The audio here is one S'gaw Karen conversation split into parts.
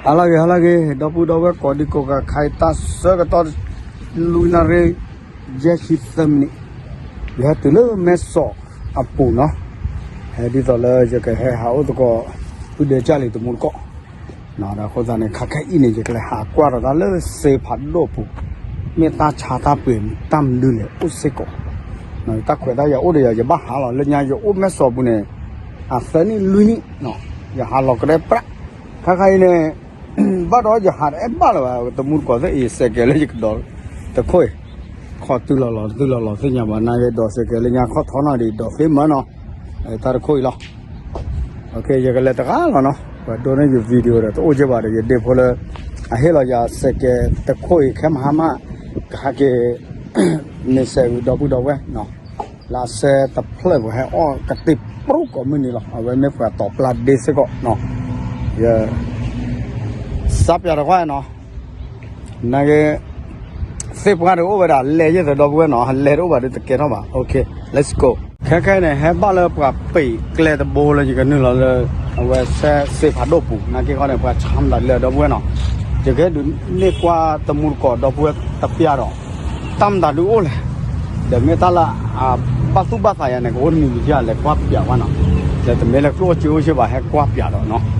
ဟါလၢအဂ့ၤ ဟါလၢအဂ့ၤ ဒီပုၢ်ဒီဝဲၢ်ကိးဒံကိးဂၤ ခဲအံၤတၢ်ဆၢကတီၢ် လွံၢ်နၣ်ရံၣ် ယဲၢ်ဆံသၢမံးနံး, ယဟဲတုၤလၢမဲၢ်စီးအပူၤနီၤ, ဟဲဒ်သိးလၢယကဟဲဟးအိၣ်သကိး ဖုဒဲကၢ်လံၤတမူတကိး, ဒီးအဃိသတးန့ၣ် ခဲခဲအံၤန့ၣ် ယကလဲၤဟးကွၢ်ဒီးတၢ်လၢစ့ဖးဒိၣ်ပူၤ, မ့ၢ်တၢ်ဆါတၢ်ပှ့ၤတၢ်မနုၤလဲၣ်အိၣ်စ့ၢ်ကီး, တၢ်ခွဲးတၢ်ယာ်အိၣ်ဒီးယၤ ယဘၣ်ဟးလီၤ လၢညါယအိၣ်မဲၢ်စီးပူၤန့ၣ် အသၢနံၣ်လွံၢ်နံၣ်, ယဟးလီၤကရဲပြး, ခဲခဲအံၤန့ၣ် ဘၣ်ဒီးယဟးတအဲၣ်ဘၣ်လၢၤဘၣ် တမူတကိးသ့ၣ်အံၤ စဲးကဲးလၢယကဒိးတခိၣ်အံၤ, ခီတုၤလီၤလီၤ တုၤလီၤလီၤသ့ၣ်ညါဘၣ် နာ်က့ဒိးစဲးကဲးလၢညါခီထီနီၤဒံး ဒိးသ့မၢနီၤ, တၢ်တခိၣ်အံၤလီၤ. ယကလဲၤတဂၤလီၤနီၤ, ပှၤဒိးန့ၢ်ယ video ဒီးတအိၣ်က့ဘၣ်ဒီး ယဒ့ဖိလၢ အဟ့ၣ်လီၤယၤစဲးကဲးတခိၣ်အံၤ ခဲမဟါမး ကဟဲက့ၤ န့ၢ်စဲးဝံၤဒီပုၢ်ဒီဝဲၢ် လၢအစဲတဖျၢၣ်ပှၤဟဲအီၣ်ကတ့ၢ်ပြူကိးမုၢ်နံၤလီၤ. အဝဲမ့ၢ်ပှၤတီၤပျၢ်ဒ့စ့ၢ်ကီး, ယ စးပၠးတခွါနီၤ, နာ်က့ သ့ၣ်ပှၢ်တအိၣ်ဝဲဒၣ် လဲၤယဲၢ်သဒီပုၢ်ဝဲၢ်နီၤ, လဲၤတအိၣ်ဘၣ်ဒီးတကဲထီၣ်ဘၣ်. ခဲခဲအံၤန့ၣ် ဟဲဘၣ်လၢပှၤပ့ၤကျဲတဘိလၢယကနုာ်လီၤလၢ အဝဲစဲစ့ဖးဒိၣ်ပူၤ နာ်က့ခီန့ၣ် ပှၤဆါမတၤလၢဒီပုၢ်ဝဲၢ်နီၤ, ယကဟဲဒုးန့ၢ်ကွၢ်တမူတကိးဒီပုၢ်ဝဲၢ်တပျၢ်ဒီး တၢ်မတၤဒုးအိၣ်လဲၣ်, ဒီးမ့ၢ်တၢ်လၢအဘၣ်သူၣ်ဘၣ်သးယၤန့ၣ် ကအိၣ်တမံၤမံၤ လဲၤကွၢ်ပၠးဝဲနီၤ, ဒီးတမ့ၢ်လၢကျိၣ်စ့အိၣ်စ့ဘၣ် ဟဲကွၢ်ပၠးဒီးနီၤ.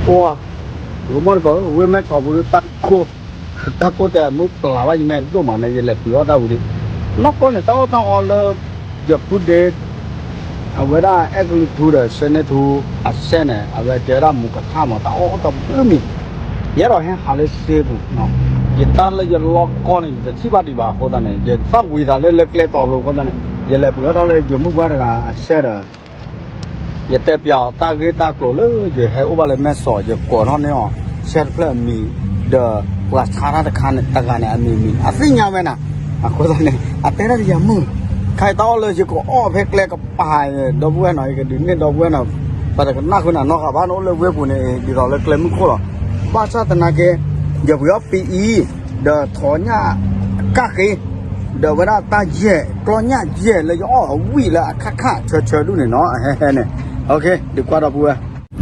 အိၣ်, ဂီၤမီၢ်တကိး ဝ့ၢ်မဲၢ်ကီးပူၤ တၢ်ကိၢ်, တၢ်ကိၢ်တဲမုၢ်ပျၢ်ဘၣ်ယမဲာ်ဒိၣ်မးန့ၣ် ယလဲၤပှ့ၤအီၣ်တၢ်ဝံၤဒီး နီၢ်ကီၢ်န့ၣ် တၢ်အီၣ်တၢ်အီလၢ ယပုၢ်ဒ့ အဝဲဒၣ်အဲၣ်ကလုၢ်ထူဒီး ဆၢန့ၢ်ထူ အစဲန့ၣ် အဝဲတဲဝဲဒၣ်မူကထါမး တၢ်အီၣ်အီၣ်တဘျုးမံၤ, ယအဲၣ်ဒိးဟဲဟးလၢစ့ပူၤ, ယတၢ်လၢယလီၢ်ကီၢ်န့ၣ် ယတထံၣ်ဘၣ်ဒံးဘၣ်အဃိသတးန့ၣ် ယသၣ်ဝံၤသးလၢလၢကျဲတီၤလိၤအဃိသတးန့ၣ် ယလဲၤပှ့ၤအီၣ်တၢ်လၢယမိၢ်ပှၢ်တဂၤအစဲဒီး ယတဲပျးအီၤတၢ်ဂ့ၢ်တၢ်ကျိၤလၢယဟဲအိၣ်ဘၣ်လၢမဲၢ်စီး ယကိးထီၣ်န့ၢ်အီၤ ရှဲတဖျၢၣ်အမံၤ ဒီးပှၤဆါတၢ်တခါန့ၣ် တဂၤန့ၣ် အမံၤမံၤ အသ့ၣ်ညါဝဲနၤ, အဃိသတးန့ၣ် အတဲဒၣ်ယၤမုၢ် ခါအံၤတၢ်အီၣ်လၢယကအီၣ်ဖဲကျဲကပၤ ဒီပုၢ်ဝဲၢ်နီၤ ယကဒုးနဲၣ်ဒီပုၢ်ဝဲၢ်နီၤ, ပှၤတကနၣ်ဃုာ်နၤနီတဂၤဘၣ် နအိၣ်လၢဝ့ၢ်ပူၤန့ၣ် ဒ်သိးလၢကျဲမုၢ်ခိၣ်လီၤ. ဘၣ်ဆၣ်သနာ်က့ ယပှ့ၤအီၣ်ပအံၤ ဒီးထိးညၣ်ကၣ်ဃ့ ဒီးဝဲဒၣ်တၢ်ယဲၢ် ကျီညၣ်ယဲၢ်လၢယအီၣ်အဝံၣ်လၢအခါခါဆၢဆၢဒူၣ်န့ၣ်နီၤ အဟဲဟဲန့ၣ် ဒုးကွၢ်ဒီပုၢ်ဝဲၢ် အံၤ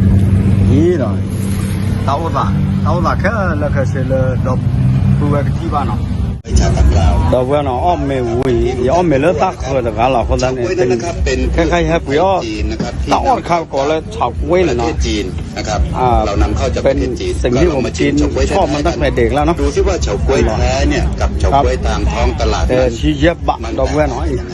ဒီး တၢ်အိၣ်သး တၢ်အိၣ်သးခဲလၢာ်ခဲဆ့လၢဒီပုၢ်ဝဲၢ်ကထံၣ်ဘၣ်နီၤ, ဒီပုၢ်ဝဲၢ်နီၤ အီၣ်မ့ၤဝံၤ ယအီၣ်မ့ၤလၢတၢ်ဃၢၤတဂၤလီၤ အဃိသတးန့ၣ် ခဲခါယဟဲပှ့ၤအီၣ် တၢ်အီၣ်တခါကိးလၢ เฉาก๊วย န့ၣ်နီၤ เป็นสิ่งที่ผมกินชอบมาตั้งแต่เด็กแล้วเนาะ ดูซิว่าเฉาก๊วยแท้เนี่ยกับเฉาก๊วยตามท้องตลาดนั้น ဆံယဲၢ်ဘး ဒီပုၢ်ဝဲၢ်နီၤ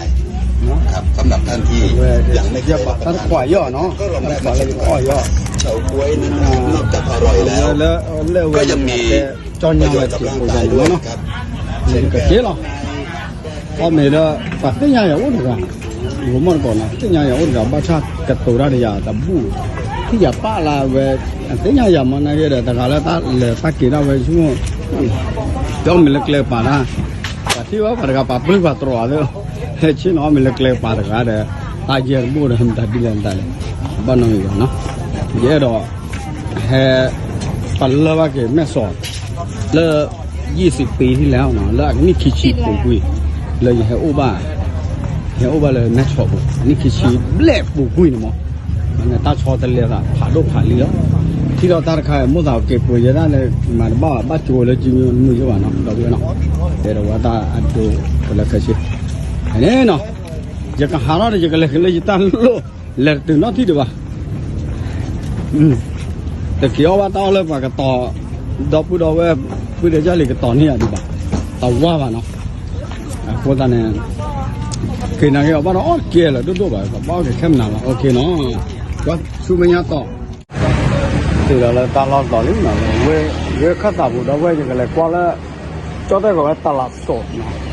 ဆံယဲၢ်ဘး တၢ်တခွးယီၣ်နီၤ တၢ်တခွးလၢယအီၣ်ယီၣ် เฉาก๊วยนั้นนะครับนอกจากอร่อยแล้ว လၢလၢဝဲန့ၣ် ကဲကၠီညါဝဲ ကဲလီၤ အီၣ်မ့ၤဒီး ပှၤသ့ၣ်ညါယၤအိၣ်တဂၤ ဂိၤမီၢ်တကိးနီၤ သ့ၣ်ညါယၤအိၣ်တဂၤ ဘၣ်ဆၣ်ကတိၤတၢ်ဒီးယၤတဘူၣ် ထံၣ်ယၤပာ်လၢဝဲ သ့ၣ်ညါယၤမ့ၢ်နာ်က့ဒီး တဂၤလၢတၢ်လဲၤတၢ်က့ၤဒၣ်ဝဲဆိကမိၣ် ယအီၣ်မ့ၤလၢကျဲကပၤတၢ် ပှၤထံၣ်ဝဲပှၤတဂၤပာ်ပျုၢ်ပှၤတြီၤသ့ ဟဲဆ့ၣ်နီၤအီၣ်မ့ၤလၢကျဲကပၤတဂၤဒီး တၢ်ယဲၢ်တဘိၣ်ဒီးမတၤဒ်လဲၣ်မတၤလဲၣ် ဘၣ်နီတမံၤဘၣ်နီၤ ယအဲၣ်ဒိး ဟဲ ပလၢၢ်ဘၣ်က့ၤမဲၢ်စီး လၢ ယံာ်စံးပံထံၣ်လဲၣ်နီၤ လၢအနံၣ်ခံဆံပူၤကွံာ် လၢယဟဲအိၣ်ဘၣ် ယဟဲအိၣ်ဘၣ်လၢမဲၢ်စီးပူၤ အနံၣ်ခံဆံဘျဲၣ်ပူၤကွံာ်န့ၣ်မး မ့ၢ်တၢ်ဆီတလဲသးဖးဒိၣ်ဖးလံလီၤ ထံၣ်ဒီးတၢ်တခါ မိၢ်သးက့ၤပှ့ၤယဲဒၣ်လၢ မၤတဘၣ်ဘၣ်ကၠိဝဲလၢကၠိမုၢ်ယိဘၣ်နီၤ ဒီပုၢ်ဝဲၢ်နီၤ တဲဒီးဝဲတၢ်အဒိကလၢခဲဆ့ န့ၣ်နီၤ ယကဟးထီၣ်ဒီးယကလဲၤလၢယတၢ်လိၣ် လဲၤတတုၤနီတထံၣ်ဒံးဘၣ် တက့ၤအီၣ်ဘၣ်တၢ်အီၣ်လၢပှၤကတီၤ ဒီပုၢ်ဒီဝဲၢ် ပုၢ်ဒီးယၢ်လံၤကတီၤန့ၢ်ယၤဒံးဘၣ် တဝါဘၣ်နီၤ အဃိသတးန့ၣ် က့ၤနာ်က့ၤအီၣ်ဘၣ်ဒီးအီၣ်တကဲလၢၤဒိၣ်ဒိၣ်ဘၣ် ဘၣ်အီၣ်က့ၤခဲမနုၤလီၤ အိၣ်ခ့နီၤ ကွၢ်ဆူမဲာ်ညါတီၤ တုၤဒီးလၢတၢ်လီၢ်တီၤလံနီၤ ဝ့ၢ်ခၢၣ်သးပူၤဒီပုၢ်ဝဲၢ် ယကလဲၤကွၢ်လၢ ကၠီၣ်တဲၣ်ကီးဝဲတလးစိးနီၤ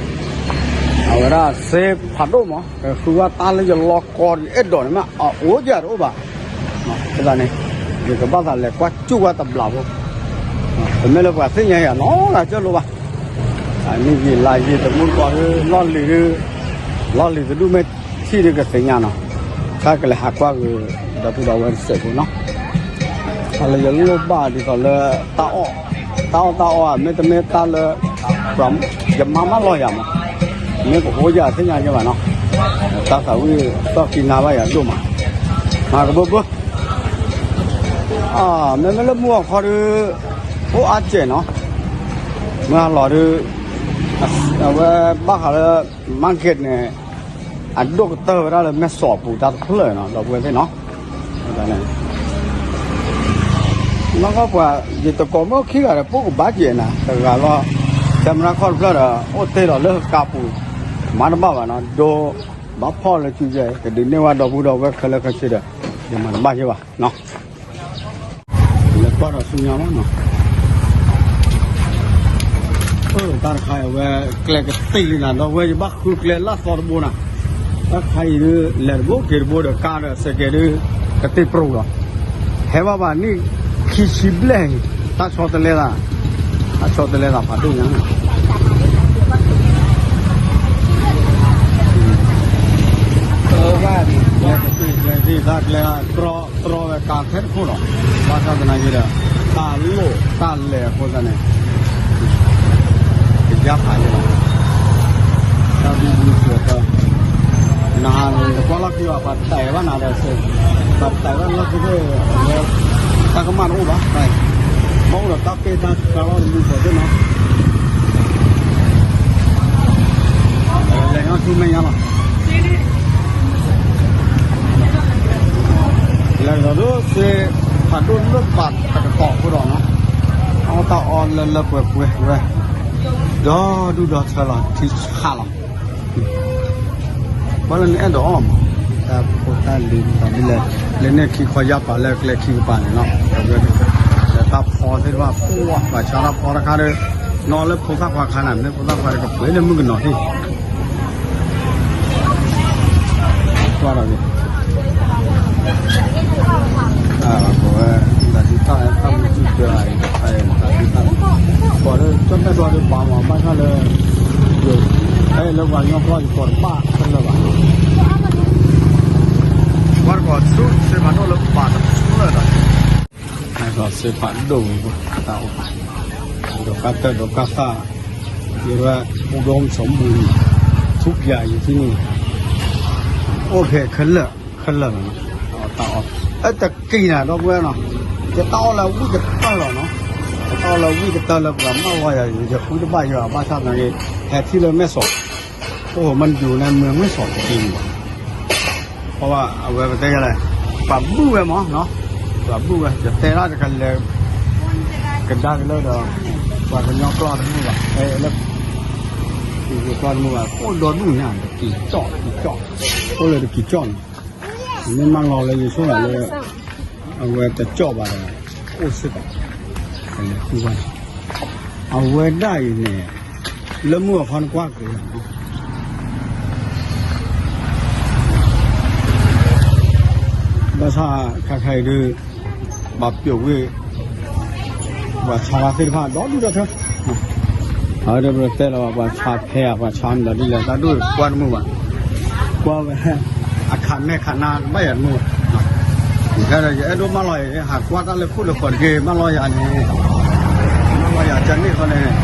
အဝဲဒၣ်စ့ဖးဒိၣ်မး ကဃုဝဲတၢ်လၢယလီၢ်ကီဒီးအဲၣ်ဒိးန့ၣ်မး အအိၣ်ယၤတအိၣ်ဘၣ် အဃိသတးန့ၣ် ယကဘၣ်သးလဲၤကွၢ်စူၣ်ဝဲတဘျီဖိ တမ့ၢ်လၢပှၤသ့ၣ်ညါယၤနီတဂၤကၢၢ်လိဘၣ် အနံၣ်ယံာ်လါယံာ်တမူတကိးဒီး လီၢ်လံၤဒီး လီၢ်လံၤတဒူၣ်မ့ၢ်ထံၣ်ဒီးကသ့ၣ်ညါနီၤ တၢ်ကလဲၤဟးကွၢ်ဂ့ၤ ဒီပုၢ်ဒီဝဲၢ်တစဲးဖိနီၤ တၢ်လၢယလိၣ်ဘၣ်ဒ်သိးလၢ တၢ်အီၣ် တၢ်အီၣ်တၢ်အီဧါ မ့တမ့ၢ်တၢ်လၢ ယမါမၢလီၤယၤမး မ့ၢ်ကအိၣ်ယၤသ့ၣ်ညါယဲဘၣ်နီၤ တၢ်သးဝံၣ်သီၣ်ကံနါဘၣ်ယၤဒိၣ်မး မၤကဘၢဘၢ မ့မ့ၢ်လၢမုၢ်ဂီၤခီဒီး အိၣ်အါစဲးနီၤ မုၢ်ဟါလီၤဒီး အဝဲဘၣ်ဃးလၢ market န့ၣ် အဒိၣ်ကတၢၢ်ဝဲဒၣ်လၢမဲၢ်စီးပူၤတၢ်တဖျၢၣ်နီၤ ဒီပုၢ်ဝဲၢ်သ့ၣ်နီၤ နီၢ်ကီၢ်ပှၤ ယတကိးမုၢ်ခံဂၤဒီး ပိၢ်ကဘၣ်က့ၤနၤ တဂၤလီၤ camera ခီၣ်တဖျၢၣ်ဒီး အိၣ်တ့ၢ်လီၤလၢကါပူၤ မၤတဘၣ်ဘၣ်နီၤ ဒိ ဘၣ်ဖီၣ်လၢစုယဲ ကဒုးနဲၣ်ဝဲဒီပုၢ်ဒီဝဲၢ်ခဲလၢာ်ခဲဆ့ဒီး ယမၤတဘၣ်ယဲဘၣ်နီၤ လဲၤကွၢ်ဒီးဆူညါလီၤနီၤ တၢ်တခါအံၤဝဲ ကျဲကတ့ၢ်လံနၤ ဒီပုၢ်ဝဲၢ် ယဘၣ်ဃုကျဲလၢသီတဘိနၤ တၢ်တခါအံၤဒုး လဲၤတဘိက့ၤတဘိဒီးကါဒီးစဲးကဲးဒုး ကတ့ၢ်ပြိလီၤ ဟဲဘၣ်ဘၣ်နံၣ်ခံဆံဘျဲၣ်အံၤ တၢ်ဆီတလဲသး တၢ်ဆီတလဲသးဖးဒိၣ်ညါ ကျဲကတ့ၢ်ကျဲကတ့ၢ်တၢ်ကျဲတြီ တြီဝဲကါထဲတခိၣ်လီၤ ဘၣ်ဆၣ်သနာ်က့ဒီး တၢ်လိၣ်တၢ်လဲၤအဃိသတးန့ၣ် ကယါဖးယဲလီၤ တၢ်ဘံဘူစၢၤသၢ နဟးနကွၢ်လီၢ်ခံဘၣ် ပှၤတဲာ်ဘၣ်နၤဒီးစ့ၢ် ပှၤတဲာ်ဘၣ်လီၢ်ခံသ့ၣ် တၢ်ကမၣ်တအိၣ်ဘၣ် ဘၣ်အိၣ်ဒီးတၢ်ပ့ၢ်တၢ်ကါလီၢ်တမူဃီသ့ၣ်နီၤ လဲၤထီၣ်ဆူမဲာ်ညါလီၤ လဲၤဒီးဒိးစ့ ဖးဒိၣ်လၢပာ်တကတီၢ်အဃိဒီးနီၤ အီၣ်တၢ်အီလၢလၢပှဲၤပှဲၤဝဲ ဒီဒူၣ်ဒီထၢလီၤ ထံဆးလီၤ ဘၣ်လၢနအဲၣ်ဒိးအီၣ်မး တၢ်ဖိတၢ်လံၤတဖၣ်ဒ်လဲၣ် လၢန့ၣ်ခံခီယါပာ်လၢကျဲခံကပၤန့ၣ်နီၤ ဒီးတၢ်ဖီသ့ၣ်တဖၣ် ပှၢ်ပှၤဆါတၢ်ဖီတခါဒီး နီၤလၢဖိသၣ်ခွါခါနၤ မ့ၢ်ဖိသၣ်ခွါတကပှဲၤလၢမုၣ်ကနီၤဟ့ၣ် ကွၢ်ဒီး အဝဲ တၢ်ဒုးတၢ်အဲၣ်တၢ်မုၢ်စုၣ်တၢ်အံၤ တၢ်ဒုးတၢ် ပှၤလၢကၠီၣ်တဲၣ်ကျီဒီးဘၣ်မး ဘၣ်ဆၣ်လၢ အဲၣ်လၢပှၤကညီကျီၢ်ယကိးတဘၣ်ခဲလၢာ်ဘၣ်. ပှၤတကီၢ်ဆူစ့ဖးဒိၣ်လၢဘၣ်တဖျၢၣ်ဒီး စ့ဖးဒိၣ်ဝံၤ တၢ်အိၣ် ဒိးကါတၢၢ်ဒိးကါသၣ် ယဝဲ အိၣ်ဒီးမစီၣ်မူၤ ထူပျးယထံန့ၣ် အိၣ်ဖဲခဲလၢာ် ခဲလၢာ်လီၤ. တၢ်အီၣ် အဲတက့ၤနၤဒီပုၢ်ဝဲၢ်နီၤ ယတၢ်အီၣ်လၢဝံၣ်ကတၢၢ်လီၤနီၤ ယတၢ်အီၣ်လၢဝံၣ်ကတၢၢ်လၢပှၤမၢလီၤယၤ ယဃုတဘၣ်ယၤ ဘၣ်ဆၣ်သနာ်က့ ဟဲထံၣ်လၢမဲၢ်ဆီး အိၣ်မနုၤန့ၣ် မ့ၢ်မဲၢ်ဆီးတက့ၤန့ၣ်ဘၣ် ပှၤအဝဲပတဲယၤလဲၣ် ပှၤဘုၣ်ဝဲမးနီၤ ပှၤဘုၣ်ဝဲ ယတဲဒၣ်တကလဲၤ ကဒါက့ၤလၢဒီး ပှၤကညီကျီၢ်တမုာ်ဘၣ် လၢ ပှၤကညီကျီၢ်တမုာ်ဘၣ် အိၣ်ဒီဒူၣ်ညါ တက့ၤကၠီၣ်တက့ၤကၠီၣ် အိၣ်လၢတက့ၤကၠီၣ်န့ၣ် မ့ၢ်မၢလီၤလၢယဆိကမိၣ်လၢ အဝဲတကၠီၣ်ဘၣ်ဒီး အိၣ်စ့ၢ်ကီး ကလဲၤဃုဘၣ် အဝဲဒၣ်အံၤန့ၣ် လၢမုၢ်အဖီနကွၢ်က့ၤလီၤ ဘၣ်ဆၣ်ခါခါအံၤဒုး ဘၣ်ပျိာ်ဝ့ၢ် ပှၤဆါလၢသ့ၣ်တဖၣ် ဒီဒူၣ်ဒီထၢ အဝဲဒၣ်ပတဲလီၤ ပှၤဆါဖဲဧါ ပှၤဆါမနုၤဒ်လဲၣ် တၢ်ဒိၣ်ကွၢ်တမုာ်ဘၣ် ကွၢ်ဝဲ အခးမဲာ်ခးနါတဘၣ်ယၤတမုာ်ဘၣ် ခဲဒီး ယအဲၣ်ဒိးမၢလီၤယၤ ဟးကွၢ်တၢ်လၢခိၣ်လၢဃီၤတက့ၢ် မၢလီၤယၤန့ၣ် မၢလီၤယၤကန့ၣ်ဃီန့ၣ်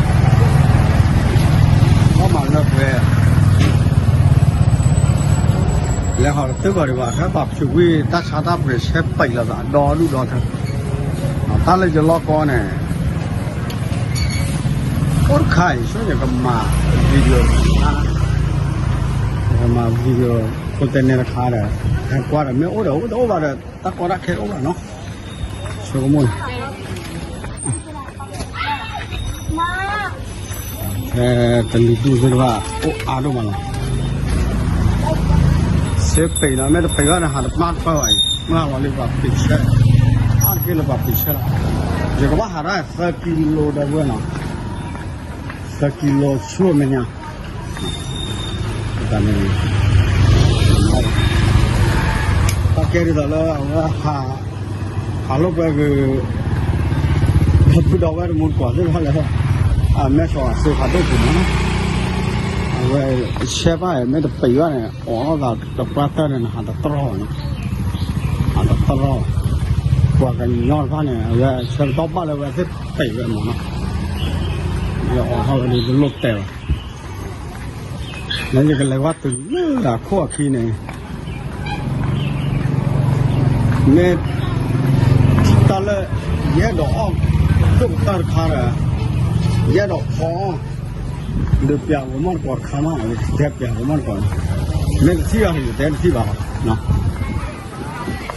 ဘၣ်မၤလၢပှဲၤ လဲၤဟီၣ်တသုကီၢ်ဒံးဘၣ် ခဲဘၣ်ဖုးကွံာ်တၢ်ဆါတၢ်ပှ့ၤဆဲပံးလီၤသး ဒီဒူၣ်ဒီထၢ တၢ်လၢယလီၢ်ကီန့ၣ် အိၣ်တခါအံၤ ဆိယကမၤ video တခါ ယကမၤ video ခိၣ်တဲနဲတခါဒီး ဟဲကွၢ်ဒီး မ့ၢ်အိၣ်ဒီးအိၣ် တအိၣ်ဘၣ်ဒီး တၢ်ကီတၢ်ခဲအိၣ်ဘၣ်နီၤ ဆိကမိၣ်န့ၣ် ဖဲတလံၤဒူၣ်သ့ၣ်တဖၣ် အိၣ်အါဒိၣ်မးလီၤ စ့ပံးနီၤ မ့ၢ်တပံးဘၣ်န့ၣ် ဟးတပၢ်တပၢ်ဘၣ်အံၤ မ့ၢ်လီၤလံပှၤပံးဆဲ အါတက့ၢ်လၢပှၤပံးဆဲလီၤ ယကဘၣ်ဟးဒၣ်သၢကံလိဒီပုၢ်ဝဲၢ်နီၤ သၢကံလိဆူမဲာ်ညါ တၢ်န့ၣ် တၢ်ကဲဒ်သိးလၢအဝဲ ဟးလိာ်ကွဲက့ၤ ဒီပုၢ်ဒီဝဲၢ်တမူတကိးသ့ၣ်တဖၣ်လၢ အမဲာ်ဆီးအစ့ဖးဒိၣ်ပူၤမးနီၤ အဝဲဆဲဘၣ်မ့ၢ်တပံးဘၣ်န့ၣ် အိးထီၣ်သးတပှၢ်တၢၢ်န့ၣ် ဟးတတြီၢ်ဘၣ်နီၤ ဟးတတြီၢ် ပှၤကညီတဖၣ်န့ၣ် အဝဲဆဲတတီၢ်ဘၣ်လၢဝဲသ့ၣ်ပံးဝဲမးနီၤ ယအိးထီၣ်ဝဲဒ်တလိၣ်တဲဘၣ် လၢယကလဲၤဝဲတုၤလၢအခိၣ်အခံန့ၣ် မ့ၢ် တၢ်လၢ ယအဲၣ်ဒိးအီၣ် ဒိၣ်ကတၢၢ်တခါဒီး ယအဲၣ်ဒိးဖီအီၣ် ဒီးပျးဝဲမီၢ်တကိးတခါမး ယကတဲပျးဝဲမီၢ်တကိးန့ၣ် မ့ၢ်တထံၣ်အီၤ ယတဲတထံၣ်ဘၣ်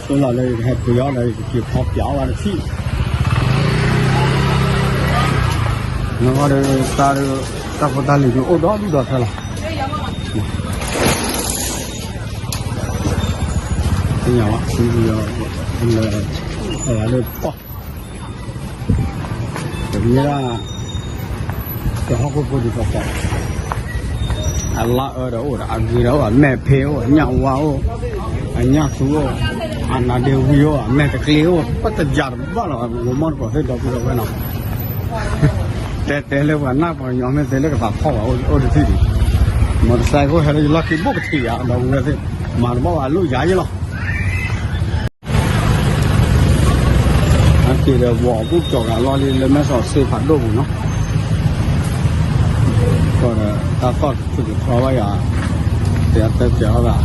ဆိလီၤလၢယကဟဲပှ့ၤအီၣ်ဒီး ယကက့ၤဖီပျးအီၣ်ဝဲတထံၣ် နဂီၢ်ဒီး တၢ်ဒီး တၢ်ဖိတၢ်လံၤဒုးအိၣ်ဒီဒူၣ်ဒီထၢလီၤ သ့ၣ်ညါဝဲ လၢ လၢပီၢ် တမ့ၢ်ဒၣ် ကဟီၣ်ခိၣ်ဖိဒံးကီးကီး အလါအၢဒီးအိၣ်ဒီး အဂ့ၤဒီးအိၣ် အမဲာ်ဖ့အိၣ် အညၣ်ဝါအိၣ် အညၣ်သူအိၣ် အနါဒ့ဝံအိၣ် အမဲာ်တကျ့အိၣ် ပတယၤတဘၣ်လီၤ ဂီၤမီၢ်တကိးသ့ၣ်ဒီပုၢ်ဒီဝဲၢ်နီၤ တဲတဲလၢပှၤနၢ်ပှၤကညီမ့ၢ်သ့လၢကသးဖီၣ်ဘၣ်အိၣ်တထံၣ်ဒံး မီၢ်တစဲးခိၣ်ဟဲလၢယလီၢ်ခံဘိၣ်ကထံၣ်ယၤ ဒီပုၢ်ဝဲၢ်သ့ၣ် မၤတဘၣ်ဘၣ်လိၣ်ယၤယ့လီၤ အက့ၤဒီးဝီၤဘူၣ်ကၠီၤဂၤလီၢ်လံလၢမဲၢ်ဆီးစ့ဖးဒိၣ်ပူၤနီၤ, ဒီးတၢ်သီၣ်တဖုကဖျီဘၣ်ယၤ, ပယီၤတဲပျးလီၤသး,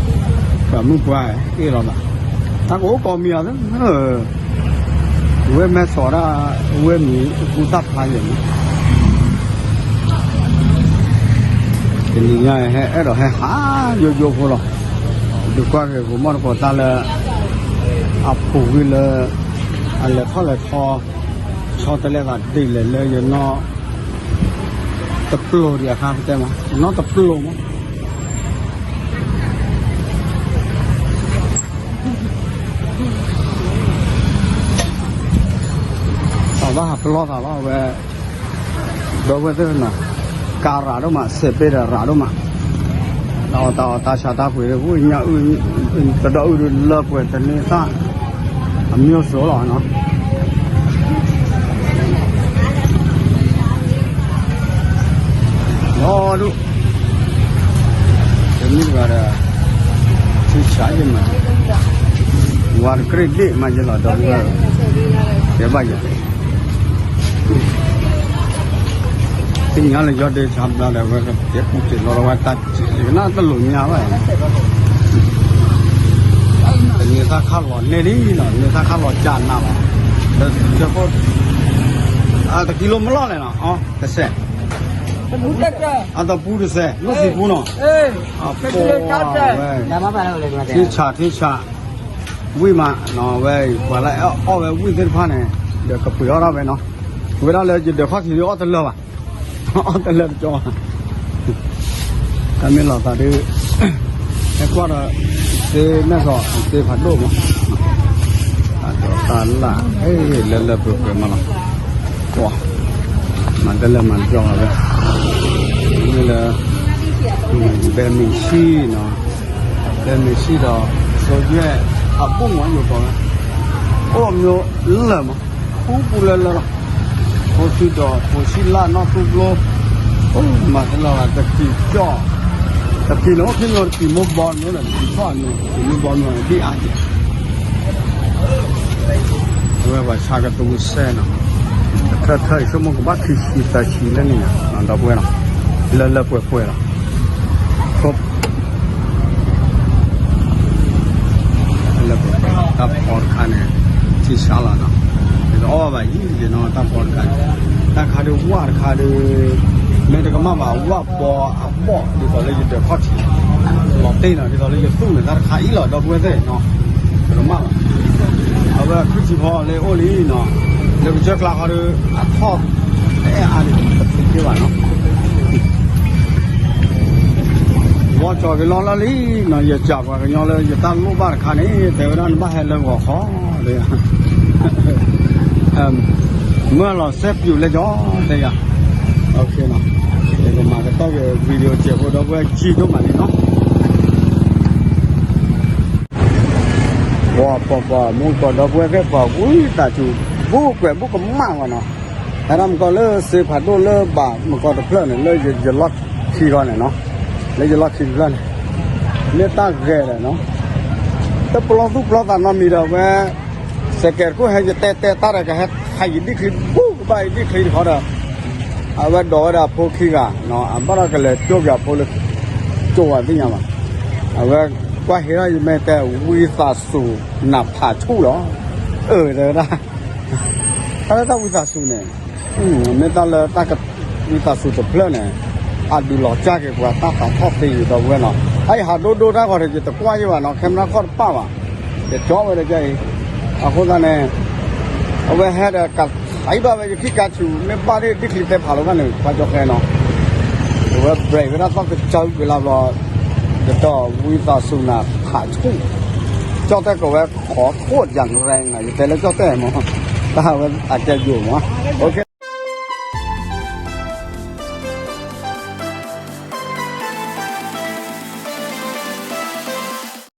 ပှၤမုၣ်ပှၢ်အ့ၣ်လီၤသး, တၢ်ကအိၣ်ကိးမံၤအီၤသ့, ဝဲမဲၢ်ဆီးဒၣ် ဝဲမံၤအူတၢ်ဖျါယဲၢ်န့ၣ် တနံၤညါဟဲအဲၣ်ဒိးဟဲဟးယိယိဖိလီၤ, ဒုးကွၢ်က့ၤ ပမီၢ်တကိးတၢ်လၢ အပူၤကွံာ်လၢ အလဲၤထီၣ်လဲၤထီ, ဆီတလဲသးဒ်လဲၣ်လၢယနီၢ်တပျိၤဒံးအခါပတဲမး, ယနီၢ်တပျိၤမး အဘၣ်ဟးပလီၢ်သးလီၤဝဲ, ဒီပုၢ်ဝဲၢ်သ့ၣ်တဖၣ်, ကါရၤဒိၣ်မး, စဲးပ့ဒီးရၤဒိၣ်မး, တၢ်အီၣ်တၢ်အီတၢ်ဆါတၢ်ပှ့ၤ အိၣ်ညၣ်အုၣ် တဒီးအုၣ်ဒုးလၢပှဲၤတန့ၢ်သၣ် အမျိုးစုံလီၤနီၤ. လီၤဒုး တမ့ၢ်တဂၤဒီး ထံဆးယမး ဝါတကြ့ၢ်ဒ့ၣ်မးယလီၤဒီး ကဲဘၣ်ယၤ သ့ၣ်ညါလၢယီၤဒ့ဆါဘျါဒီး ဝဲကတဲပူၤတဲလီၤဝဲတၢ် ကနၣ်တလိာ်ညါဘၣ် တန့ၢ်သၣ်ခါလီၤန့ၢ်လံနီၤ တန့ၢ်သၣ်ခါလီၤကၢ်နးလီၤ ဒီး တကံလိမ့ၢ်လီၢ်လဲၣ်နီၤ အီ တစဲး အတပူတစဲး လၢသံပူနီၤ အဝဲ ထံဆးထံဆး ဝံၣ်မးနီၤ ဝဲ ပှၤလၢအီၣ်ဝဲဝံၣ်သ့ၣ်တဖၣ်န့ၣ် ဒီးကပှ့ၤအီၣ်ဒၣ်ဝဲနီၤ ဝဲဒၣ်လၢယဒၢးခီၣ်ထံးဒုးအီၣ်တလၢာ်ဘၣ် အီၣ်တလၢာ်တကီဘၣ် တၢ်မ့ၢ်လီၤသးဒုး ဟဲကွၢ်ဒီး သ့ၣ်မဲာ်စီၤ သ့ၣ်ဖးဒိၣ်မး တၢ်ဒိးတၢ်လၢ် လၢလၢပှဲၤပှဲၤမးလီၤ ကွၢ် မၤတလၢမၤတကီဘၣ်ဝဲ မ့ၢ်လၢ ဘဲမ့ၢ်ဆံၣ်နီၤ ဘဲမ့ၢ်ဆံၣ်ဒီး စိယဲၢ်အဘိၣ်မးယိၤကီးဝဲ အိၣ်အမျိုးလၢာ်မး ခူပူၤလၢလၢလီၤ ဖိသံဒီးဖိဆံၣ်လၢ်နီၢ်သူကျိ အိၣ်မၤတလၢဘၣ်တကံၢ်ကီၢ် တကံၢ်န့ၣ်အိၣ်ခံမျိုး တကံၢ်မိၢ်ဘီမ့ၢ်ဒီး တကံၢ်ကီၢ်န့ၣ် တကံၢ်မိၢ်ဘီမ့ၢ်ဒ်အါက့ၤ အဝဲပှၤဆါကသူစဲနီၤ တခၢၣ်ခၢၣ်အံၤဆိကမိၣ်ကဘၣ်ခံဆံသၢဆံလၢန့ၣ်ညါ ဒီပုၢ်ဝဲၢ်နီၤ လၢလၢပှဲၤပှဲၤလီၤ တၢ်ဖီတခါန့ၣ် ထံဆါလီၤနီၤ ယတအီၣ်ဘၣ်ယံၤက့ၤနီၤ တၢ်ဖီတခါန့ၣ် တၢ်ခါဒုးဝၣ်တခါဒုး မ့ၢ်တကမၣ်ဘၣ် ဝၣ်ဘီအဘီၣ် ဒ်သိးလၢယဒၢးခီၣ်ထံး လီၤတ့ၢ်နီၤ ဒ်သိးလၢယသူၣ်န့ၣ် တၢ်တခါအံၤလီၤ ဒီပုၢ်ဝဲၢ်သ့ၣ်နီၤ တကမၣ်ဘၣ် အဝဲခုထံဖီလၢအိၣ်လံနီၤ လၢကစၢၢ်ကျါခီဒုး အထီၣ် တအဲၣ်အါဒံး တသ့က့ၤဘၣ်နီၤ ဝီကၠီၤက့ၤလီၤလၢလံနီၤ ယစံးပှၤကညီလၢယတၢ်လိၣ်ဘၣ်တခါန့ၣ် တဲဝဲဒၣ်နဘၣ်ဟဲလၢဂီၤခီ တဲယၤ မၢလီၤစဲပျူၤလဲကၠီ တဲယၤ ယကမၤကတီၢ်က့ၤ video စဲးဖိဒီပုၢ်ဝဲၢ်ကံဒိၣ်မးန့ၣ်နီၤ ပှၤပှၤပှၤမူကီၢ်ဒီပုၢ်ဝဲၢ်သ့ၣ်ပှၤဝံသးစူၤ ဘူးကွဲးဘူးကမၣ်ဝဲနီၤ ဟဲဒၣ်မကီၢ်လၢစ့ဖးဒိၣ်လၢဘၣ်မကီၢ်တဖျၢၣ်န့ၣ် လၢယလီၢ်ခံဂီၢ်န့ၣ်နီၤ လၢယလီၢ်ခံတဖျၢၣ်န့ၣ် မ့ၢ်တၢ်ဂဲၤဒီးနီၤ တပျီသူၣ်ပျီသးနီတမံၤဒီးဝဲ စဲးကဲးတခိၣ်ဟဲယတဲတဲတၢ်ဒီး ကဟဲခးယဒံၣ်ချံ ဘူးကဘၣ်ယဒံၣ်ချံတခီဒီး အဝဲဒိးဝဲဒၣ်အဖိခံဂၤနီၤ အဘၣ်ဒီးကလဲၤကၠိက့ၤအဖိလၢ ကၠိဝဲသ့ၣ်ညါဘၣ် အဝဲကွၢ်ဟ့ထီၣ်ယမဲာ်တဲ ဝံသးစူၤနဖးဆူၣ်လီၤ အၢ တဲဝဲဒၣ် တၢ်လၢတၢ်ဝံသးစူၤန့ၣ် မ့ၢ်တၢ်လၢတၢ်ဝံသးစူၤတဖျၢၣ်န့ၣ် အဒုးလီၤစၢ်က့ၤပှၤတၢ်သးထီၣ်သ့ယံၤဒီပုၢ်ဝဲၢ်နီၤ အအံၤဟးဒိဒိတၢ်ဂီၤဒီး ယတကွၢ်ယံၤဘၣ်နီၤ camera ခီၣ်တပၣ်ဘၣ် ယကၠီဝဲဒီးကအံၤ အဃိသတးန့ၣ် အဝဲဟဲဒီးကသံဘၣ်ဝဲယခံကါဆူၣ် မ့ၢ်ဘၣ်ဒ်ဒ်ချံသဲဖးလိာ်သးန့ၣ် ပှၤကၠီဃဲနီၤ အဝဲ break ဝဲဒၣ်သီၣ်ကစၢ်ဝံၤလၢဘျီ ယတီၢ်ဝံသးစူၤနဖးဆူၣ် ကၠီၣ်တဲၣ်ကဝဲ ขอโทษอย่างแรง နီၤ ယတဲလၢကၠီၣ်တဲၣ်မး တၢ်ဝဲအကဲယိာ်မး OK